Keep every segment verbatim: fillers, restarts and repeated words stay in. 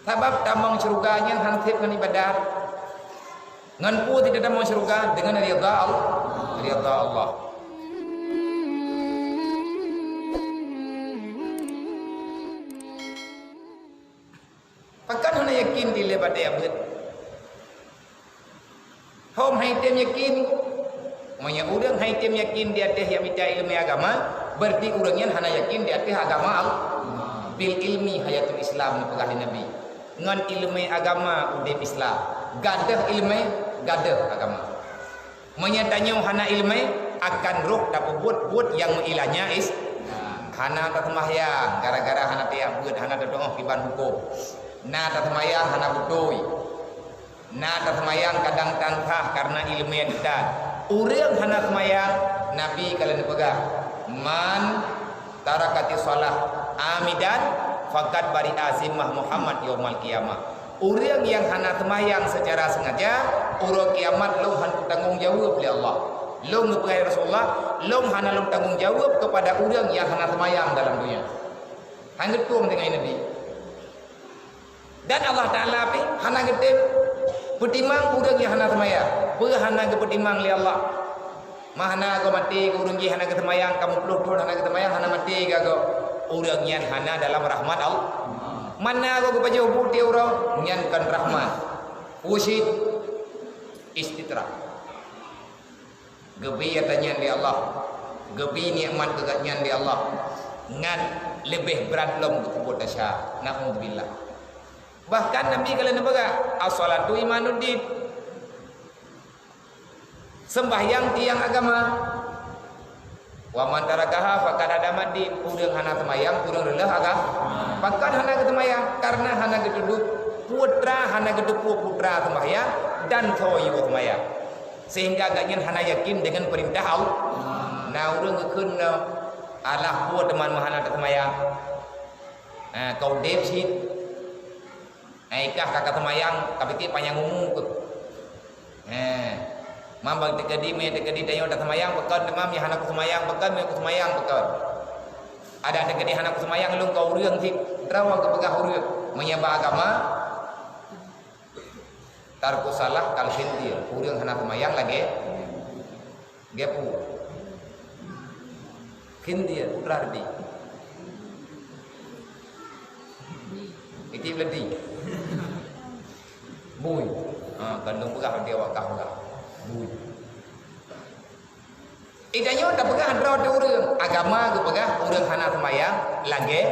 Sabab tamong syeuruga nyan han seb ngon ibadat. Ngon peue tatamong syeuruga? Deungon ridha Allah. Ridha Allah. Pakon hana yakin dilèe bak tajak beuet? Hom han item yakin. Meunyoe ureuëng han item yakin di ateueh nyang mita ileumèe agama, berarti ureuëng nyan hana yakin di ateueh agama Allah. Bil ilmi hayatul Islam, neupeugah lé Nabi. Ngon ileumèe agama udép Islam. Gadôh ileumèe, gadôh agama. Meunyoe tanyoe hana ileumèe, akan rôh tapeubuet buet nyang meuilanya is-, hana taseumayang gara-gara hana tajak beuet, hana tatuoh kiban hukôm. Na taseumayang hana beutôi. Na taseumayang kadang tan sah kareuna ileumèe tan. Ureuëng hana seumayang, Nabi ka lheueh neupeugah, "Man tarakatis shalah amidan faqad bari'a zimmah Muhammad yaumal qiyamah." Ureuëng nyang hana seumayang seucara seungaja, uroe kiamat lôn han kutanggong jaweueb lé Allah. Lôn geupeugah, "Ya Rasulullah, lôn hana lôn tanggong jaweueb keupada ureuëng nyang hana seumayang dalam donya." Han geutueng deungon Nabi. Dan Allah Taala pih hana geutem peutimang ureuëng nyang hana seumayang. Peue hana geupeutimang lé Allah? Mah hana goe maté keu ureuëng jih hana geuseumayang, ka meuploh thon hana geuseumayang, hana maté keu goe. Ureuëng nyan hana dalam rahmat Allah. Mana goe geupajoh bu tiep uroe, nyan kon rahmat. Usit istidraj. Geubri ata nyan lé Allah. Geubri nikmat keu gobnyan lé Allah. Ngat leubeh brat lom geupeubuet desya. Naudzubillah. Bahkan Nabi ka lheueh neupeugah, "As-shalatu imaduddin." Seumbahyang tiang agama. "Wa man tarakaha faqad hadamaddin." Ureuëng hana seumayang, ureuëng reuloh agama. Pakon hana geuseumayang? Kareuna hana geuteuduek putra, hana geuteupeue putra seumayang dan soe yue seumayang. Sehingga gobnyan hana yakin deungon peurintah Allah. Na ureuëng geukheun, "Alah, peue teuma meuhana taseumayang? Ha, ka udeb cit. Hai kah ka, ka seumayang, ka pike panyang umu keuh." He. Mam bak teukeudi, meunyoe teukeudi tanyoe taseumayang, pakon teuma meunyoe hana kuseumayang, pakon meunyoe kuseumayang, pakon. Adak teukeudi hana kuseumayang, lôn ka ureuëng cit. Droe geupeugah ureuëng. Meunyoe bak agama, tarkus shalah kal khinzir, ureuëng hana seumayang lagée gepu. Khinzir, peue arti? Iti beuleuti. Bui. Ha, kan lôn peugah di awak kah peugah. Bui. Ih, tanyoe tapeugah droe teuh ureuëng. Agama geupeugah ureuëng hana seumayang lagée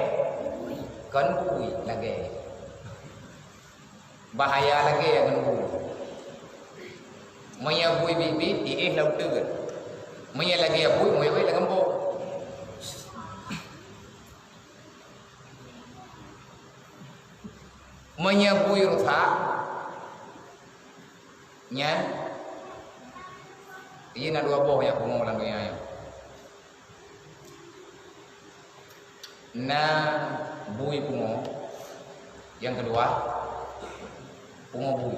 kon bui, lagée. Bahaya lagée ngon bui. Meunyoe bui biet-biet, iéh lam uteuen. Meunyoe lagée bui, muéh-uéh lam geumbok. Meunyoe bui rusak, nyan, ié na dua boh nyang pungo lam donya nyoe. Na bui pungo, nyang keudua pungo bui.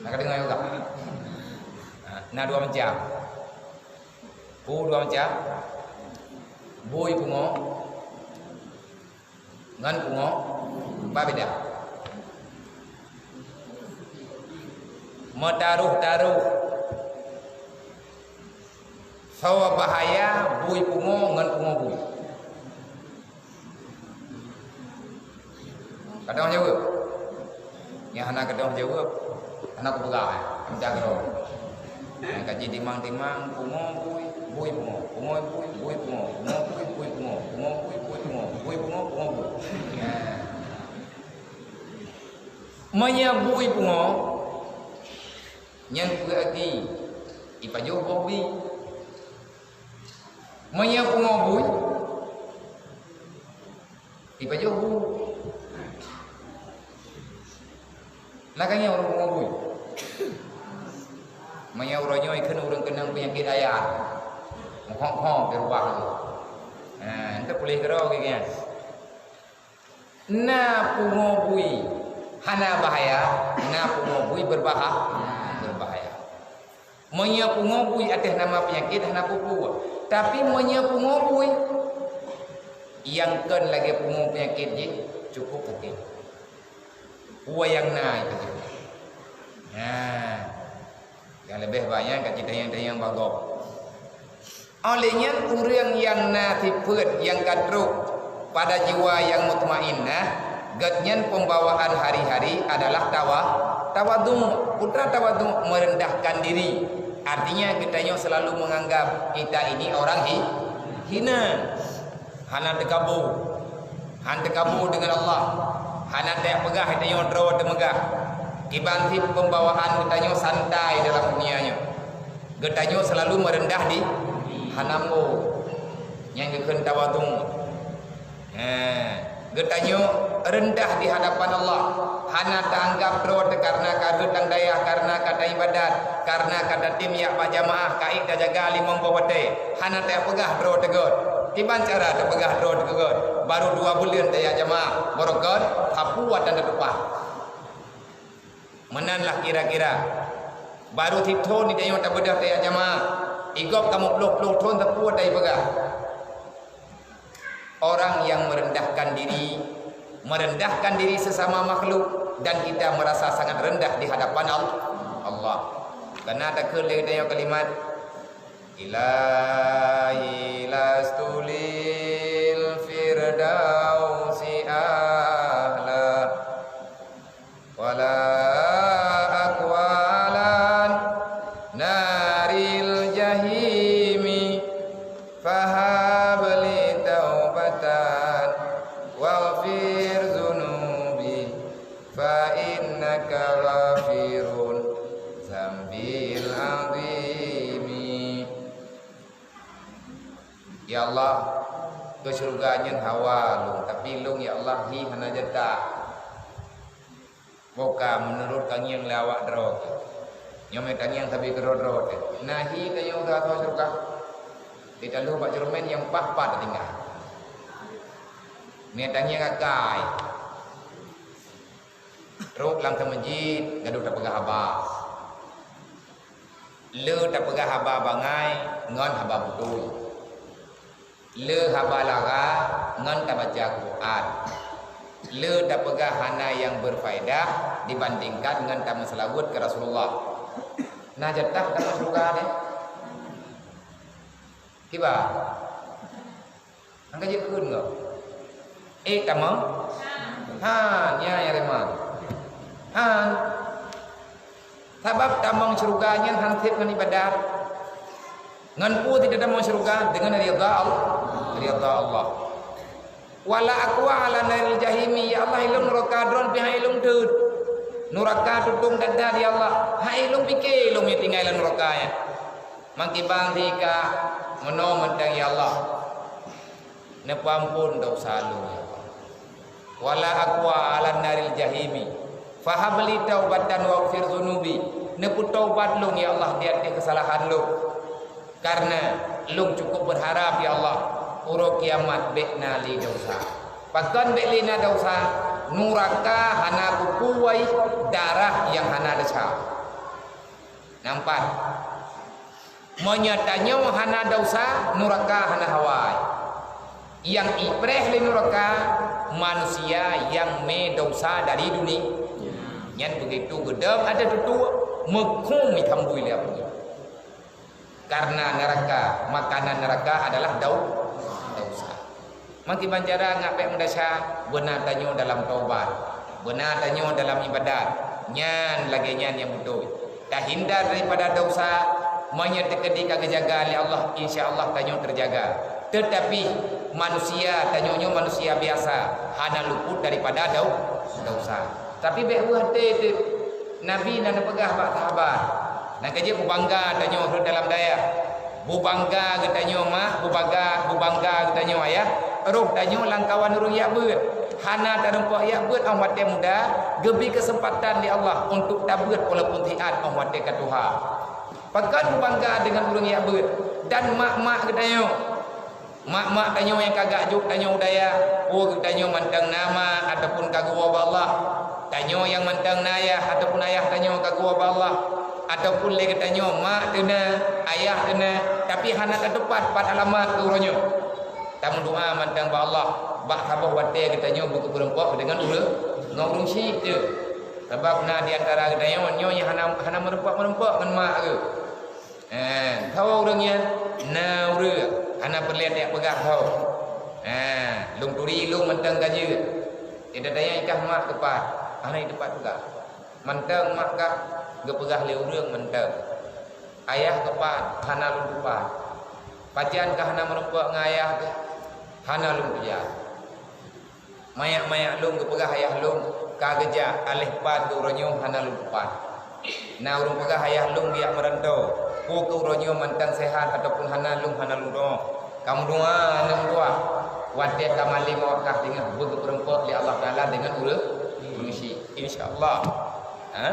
Na ka deungoe juga? Na dua macam. Bui dua macam. Bui pungo ngon pungo, ba beda? Meutaroh-taroh. Soe bahaya, bui pungo ngon pungo bui? Kadang jaweueb. Nyang hana kadang jaweueb, hana kupeugah, eh. Mita keudroe. Nyang ka jitimang-timang, pungo bui, bui pungo, pungo bui, bui pungo, pungo bui, bui pungo, pungo bui, bui pungo, bui pungo, pungo bui. Nah. Meunyoe bui pungo, nyan peue arti? Ipajoh boh bui. Meunyoe pungo bui, ipajoh bu. Nah, ka nyoe ureuëng pungo bui. Meunyoe uroe nyoe kheun ureuëng keunong peunyakét ayat, meukhong-khong di rubah tu. Nah, ente puléh keudroe geuh nyan. Na pungo bui hana bahaya, na pungo bui beurbaha-, beurabahaya. Meunyoe pungo bui ateueh nama peunyakét hana peue-peue, tapi meunyoe pungo bui nyang kon lagée pungo peunyakét jih, cukup sakét. Peue nyang na itu. Nah, nyang leubeh banyak ka cit tanyong-tanyong bagoe. Óh lheueh nyan, ureuëng nyang na sifeuet nyang ka trok pada jiwa nyang mutmainnah, gobnyan pembawaan hari-hari adalah tawa-, tawadhu. Peue tawadu? Merendahkan diri. Artinya, geutanyoe selalu menganggap kita ini orang hi-, hina. Hana teukabu. Han teukabu deungon Allah. Hana tajak peugah geutanyoe droe teumeugah. Kiban cit pembawaan geutanyoe santai dalam dunia nyoe. Geutanyoe selalu merendah di-, hana mo. Nyang geukheun tawadhu. He, geutanyoe rendah di hadapan Allah. Hana taanggap droe teuh karena ka rhot lam dayah, karena ka taibadat, karena ka tatem jak bak jamaah, ka ék tajaga limong boh watée. Hana tapeugah droe teuh göt. Kiban cara tapeugah droe teuh göt? Baru dua buleuen tajak jamaah, barokon sapeue watée tatupat. Meunan lah kira-kira. Baru sithon geutanyoe tabeudôh tajak jamaah. Igob kamoe ploh-ploh thon sapeue watée tapeugah. Orang yang merendahkan diri, merendahkan diri sesama makhluk, dan kita merasa sangat rendah di hadapan Al-, Allah. Karena takheun lé geutanyoe kalimat, "Ilahi lastu lil firdausi ahla." Wala aqwa 'alan naril jahimi, fahab li taubatan waghfir dzunubi, fa innaka ghafirun dzambil 'azimi. Ya Allah, keu syeuruga nyan hawa lôn, tapi lôn, ya Allah, hi hana jatah. Boh ka meunurot tangieng lé awak droe teuh. Nyoe mé tangieng sabe keudroe-droe teuh. Na hi tanyoe geutanyoe syeuruga. Di taloh bak ceureumen nyang paih-paih tatinggai. Mé tangieng akai. Trok lam teumeujid, gadoh tapeugah haba. Le tapeugah haba bangai ngon haba beutôi. Le haba lara ngon tabaca Quran. Le tapeugah hana nyang berfaedah dibandingkan ngon tameuseulaweuet keu Rasulullah. Na jatah tamong syeuruga nyan? Kiban? Angka jikheun ngon. Eh, tamong? Han, ya, ya, Reman. Han. Sabab tamong syeuruga nyan han seb ngon ibadat. Ngon peue tatamong syeuruga? Deungon ridha Allah. Ridha Allah. Wala aqwa 'ala naril jahimi, ya Allah, ilôn nuraka droe pih han ilôn teut. Nuraka tutong dada, ya Allah. Han ilôn pike ilôn nyang tinggai lam nuraka nyan. Mangkibang sika meunoe mantong, ya Allah. Neupeuamphon desya lôn, ya Allah. Wala aqwa 'alan naril jahimi. Fahabli taubatan waghfir dzunubi. Neupeutaubat lôn, ya Allah, di ateueh keusalahan lôn. Karena lôn cukup beurharap, ya Allah, uroe kiamat bék na lé desya. Pakon bék lé na desya? Nuraka hana kupuwai darah nyang hana desya. Nampak? Meunyoe tanyoe hana desya, nuraka hana hawa. Nyang ipreh lé nuraka manusia nyang mé desya dari dunia. Nyan begitu geudong ada tutuek, meukhom itambui lé Abu. Karena neraka, makanan neraka adalah dau-, desya. Mangkibang cara ngat bék meudesya, beuna tanyoe dalam taubat, beuna tanyoe dalam ibadat. Nyan lagée nyan nyang beutôi. Tahindar daripada desya, meunyoe teukeudi ka geujaga lé Allah, insya Allah tanyoe teujaga. Teutapi manusia, tanyoe nyoe manusia biasa, hana luput daripada dau-, desya. Tapi bék weueh até teuh. Nabi na neupeugah bak sahabat, na ka jeuet beubangga tanyoe rhot dalam dayah. Beubangga geutanyoe mak, beubangga, beubangga geutanyoe ayah, roh tanyoe lamkawan ureuëng jak beuet. Hana tarumpok jak beuet óh watée muda, geubri keuseumpatan lé Allah untuk tabeuet walaupun siat óh watée ka tuha. Pakon beubangga deungon ureuëng jak beuet dan mak-mak geutanyoe. Mak-mak tanyoe nyang ka geujok tanyoe u dayah, peue geutanyoe mantong na mak ataupun ka geuwoe bak Allah? Tanyoe nyang mantong na ayah ataupun ayah tanyoe ka geuwoe bak Allah? Ataupun lé geutanyoe mak teuna, ayah teuna, tapi hana tateupat pat alamat keu uroe nyoe? Tameudoa mantong bak Allah, bak saboh watée geutanyoe beukeupeurumpok deungon ureuëng, ngon ureuëng syiek teuh. Sabab na di antara geutanyoe nyoe nyang hana, hana meureumpok-meureumpok ngon mak geuh. Eh, tho ureuëng nyan na ureuëng hana peureulée tajak peugah tho. Eh, lôn turi lôn mantong ka jeuet. Di tanyoe kah mak keupat, hana teumpat peugah. Mantong mak kah geupeugah lé ureuëng mantong. Ayah keupat hana lôn teupat. Pajan kah hana meureumpok ngon ayah keuh hana lôn peugah. Manyak-manyak lôn geupeugah ayah lôn ka geujak, aléh pat keu uroe nyoe hana lôn teupat. Na ureuëng peugah ayah lôn geujak meuranto, peu keu uroe nyoe mantong sehat ataupun hana lôn hana lôn deungoe. Ka meudoa aneuk dua, watée ka malém awak kah teungoh beugeupeureumpok lé Allah Taala deungon ureuëng, ureuëng syik. Insya Allah. Ha?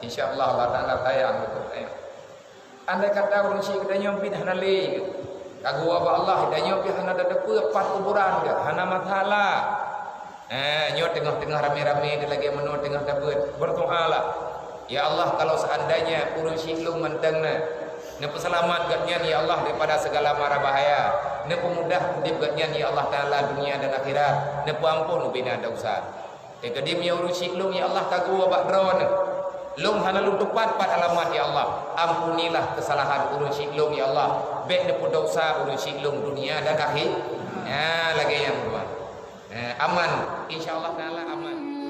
Insya Allah, Allah Taala sayang beutôi. Andai kata ureuëng syik geutanyoe biet hana lé, ka geuwoe bak Allah, geutanyoe pih hana tateupeue pat kuburan geuh, hana masalah. Eh, nyoe teungoh-teungoh ramé-ramé lagée meunoe teungoh tabeuet, berdoalah, "Ya Allah, kalau seandainya ureuëng syik lôn mantong na, neupeuseulamat gobnyan, ya Allah, daripada segala mara bahaya, neupeumudah udeb gobnyan, ya Allah Taala, dunia dan akhirat, neupeuampon ubena desya." Teukeudi meunyoe ureuëng syik lôn, ya Allah, ka geuwoe bak droeneuh, lôn hana lôn teupat pat alamat, ya Allah, ampunilah keusalahan ureuëng syik lôn, ya Allah, bék neupeudesya ureuëng syik lôn dunia dan akhi-, ya, lagée nyan, teuma. Eh, aman, insya Allah Taala aman.